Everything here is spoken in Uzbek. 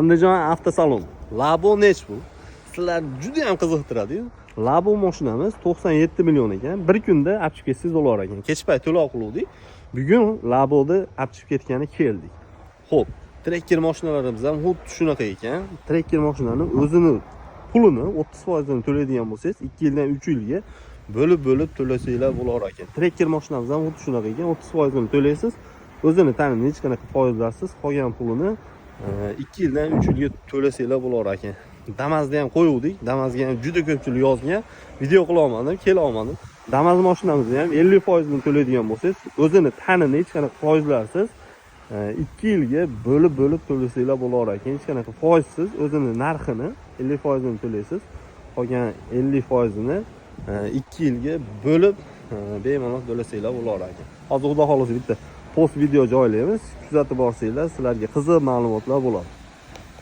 Andijon avtosalon. Labo nech bu? Sizlar juda ham qiziqtiradi-yu. Labo mashinamiz 97 million ekan. Bir kunda olib chiqib ketsangiz bo'lar ekan. Kech payt to'lov qiluvdik. Bugun Laboni olib chiqib ketgani keldik. Xo'p, Tracker mashinalarimiz ham xuddi shunaqa ekan. Tracker mashinani o'zini pulini 30% to'laydigan bo'lsangiz, 2 yildan 3 yilga bo'lib-bo'lib to'lasanglar bo'lar ekan. Tracker mashinamiz ham xuddi shunaqa ekan. 30% to'laysiz, o'zini tanini hech qanaqa foizlarsiz, qolgan pulini 2 yildan 3 yilga to'lasanglar bo'lar ekan. Damazni ham qo'yuvdik. Damazga ham juda ko'pchilik yozgan. Video qila olmadim, kela olmadim. Damaz mashinamizni ham 50% to'laydigan bo'lsangiz, o'zini tanini hech qanaqa foizlarsiz 2 yilga bo'lib-bo'lib to'lasanglar bo'lar ekan. Hech qanaqa foizsiz o'zini narxini 50% to'laysiz. Qolgan 50%ni 2 yilga bo'lib bemalol to'lasanglar bo'lar ekan. Hozir, Xudo xohlasa, bitta post video joylaymiz. Kuzatib borsanglar, sizlarga qiziq ma'lumotlar bo'ladi.